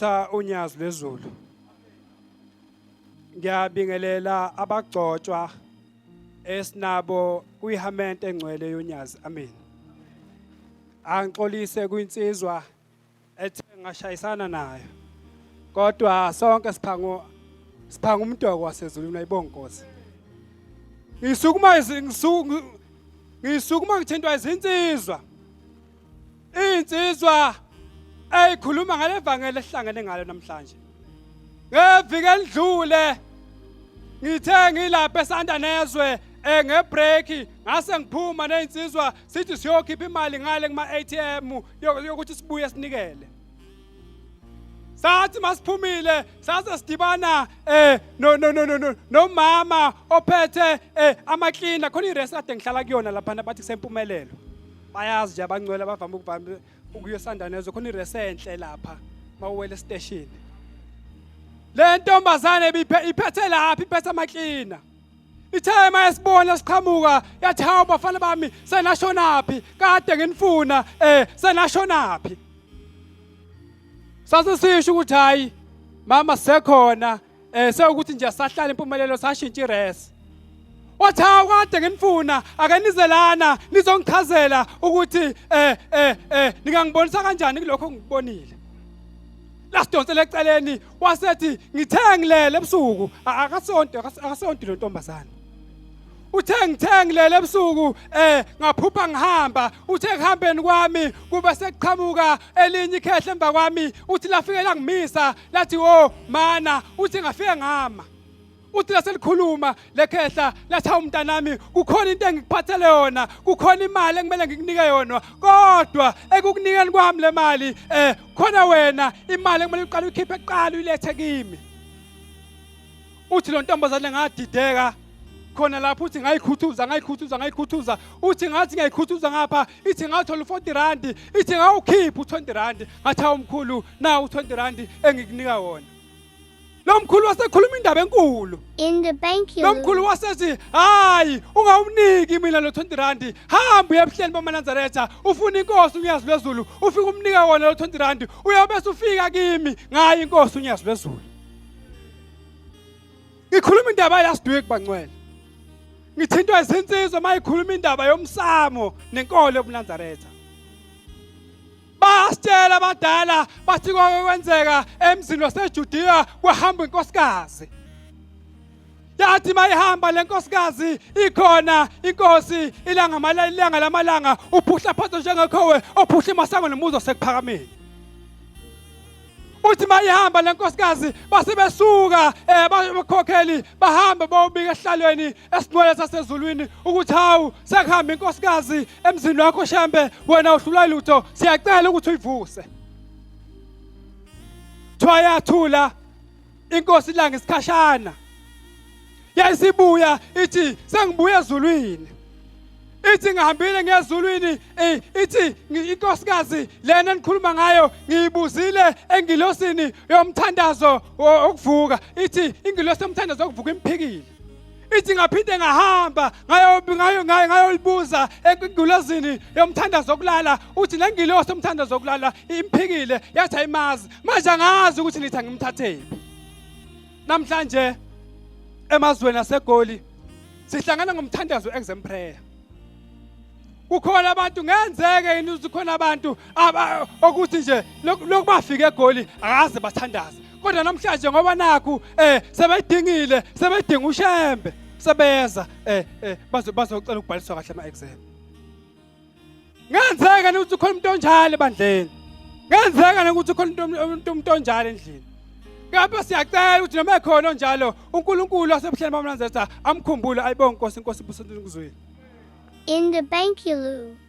Mnazaretha unyazi lwezulu. Ngiyabingelela abagcotshwa esinabo kwihamente engcwele yonyazi. Amen. Angixolise kwinsizwa ethe ngashayisana nayo. Kodwa sonke siphango siphanga umdoko wasezulwini ayibonga Nkosi. Ngisukuma ngisukuma ngithintwa izinsizwa. Insizwa eyikhuluma ngalevangeli esihlangene ngalo namhlanje. Ngeviki elidlule ngithe ngilapha esanda nezwe eh ngebreak ngase ngiphuma nezinsizwa sithi siyokhipha imali ngale kuma ATM yokuthi sibuye sinikele. Sathi masiphumile sase sidibana eh no no no no nomama ophethe eh amaklina khona irest kade ngihlala kuyona lapha bathi kusempumelelo. Bayazi nje abangcwele abavame ukuvame ukuya esandanezwe khona irese enhle lapha mawuwela esiteshini. Le ntombazane iphethe lapha iphethe amaklina. Ithe mayesibona siqhamuka yathi hawu bafana bami senashonaphi kade nginifuna eh senashonaphi. Sase sisho ukuthi hayi mama sekhona eh sewukuthi nje sahlala impumelelo sashintsha iresi. Wathi hawu kade nginifuna ake nize lana nizongichazela ukuthi eh eh eh ningangibonisa kanjani kulokho engikubonile. Lasidonsela eceleni wasethi ngithe ngilele ebusuku akasonto akasonto lo ntombazana. Uthe ngithe ngilele ebusuku eh ngaphupha ngihamba uthe kuhambeni kwami kube sekuqhamuka elinye ikhehle emva kwami uthi lafike langimisa lathi wo mana uthi ngafike ngama uthi laselikhuluma lekhehla lathi hawu mntanami kukhona into engikuphathele yona kukhona imali ekumele ngikunike yona kodwa ekukunikeni kwami le mali eh khona wena imali ekumele uqale uyikhiphe kuqala uyilethe kimi uthi lo ntombazane ngadideka khona lapho uthi ngayikhuthuza ngayikhuthuza ngayikhuthuza uthi ngathi ngiyayikhuthuza ngapha ithi ngathola u-40 rand ithi ngawukhipha u-20 rand ngathi hawu mkhulu nawu u-20 rand engikunika wona lo mkhulu wasekhuluma indaba enkulu In the bank you lo mkhulu wasethi hayi ungawuniki mina lo 20 rand hamba uye ebuhleni bamaNazaretha ufuna inkosi unyazi lwezulu ufike umnika wona lo 20 rand uyobe usufika kimi ngayo inkosi unyazi lwezulu ngikhuluma indaba last week bangcwele ngithintwa izinsizwa mayikhuluma indaba yomsamo nenkolo yobuNazaretha Basitshela abadala bathi kwake kwenzeka emzini waseJudiya kwahamba inkosikazi. Yathi mayihamba lenkosikazi ikhona inkosi ilanga ilanga lamalanga uphuhla phansi njengekhowe ophuhla imasango nomuzi wasekuphakameni. Uthi mayihamba lenkosikazi base besuka eh abakhokheli bahamba bayobika esihlalweni esingcwele sasezulwini ukuthi hawu sekuhamba inkosikazi emzini wakho Shembe wena uhlulwa lutho siyacela ukuthi uyivuse. Thiwa yathula inkosi ilanga isikhashana yayisibuya ithi sengibuya ezulwini ithi ngihambile ngiyezulwini eh, ithi inkosikazi lena enikhuluma ngayo ngiyibuzile engilosini yomthandazo wokuvuka ithi ingilosi yomthandazo wokuvuka imphikile ithi ngaphinde ngahamba ngayolibuza engilosini yomthandazo wokulala uthi le ngilosi yomthandazo wokulala imphikile yathi ayimazi manje angazi ukuthi nithi angimthathephi namhlanje emazweni aseGoli sihlangana ngomthandazo exam prayer kukhona abantu ngenzeke yini ukuthi khona abantu okuthi nje lokhu bafika eGoli akaze bathandaze kodwa namhlanje ngoba nakhu eh sebedingile sebedinga ushembe sebeza eh, eh bazocela ukubhaliswa kahle ama exam Ngenzeka ukuthi ukhona umuntu onjalo ebandleni. Ngenzeka ukuthi ukhona umuntu onjalo endlini. Kepha siyacela ukuthi noma ekhona onjalo uNkulunkulu wasebuhleni bamlanzetha amkhumbule ayibonge Nkosi Nkosi ibusise ukuzwile. In the bank you lose.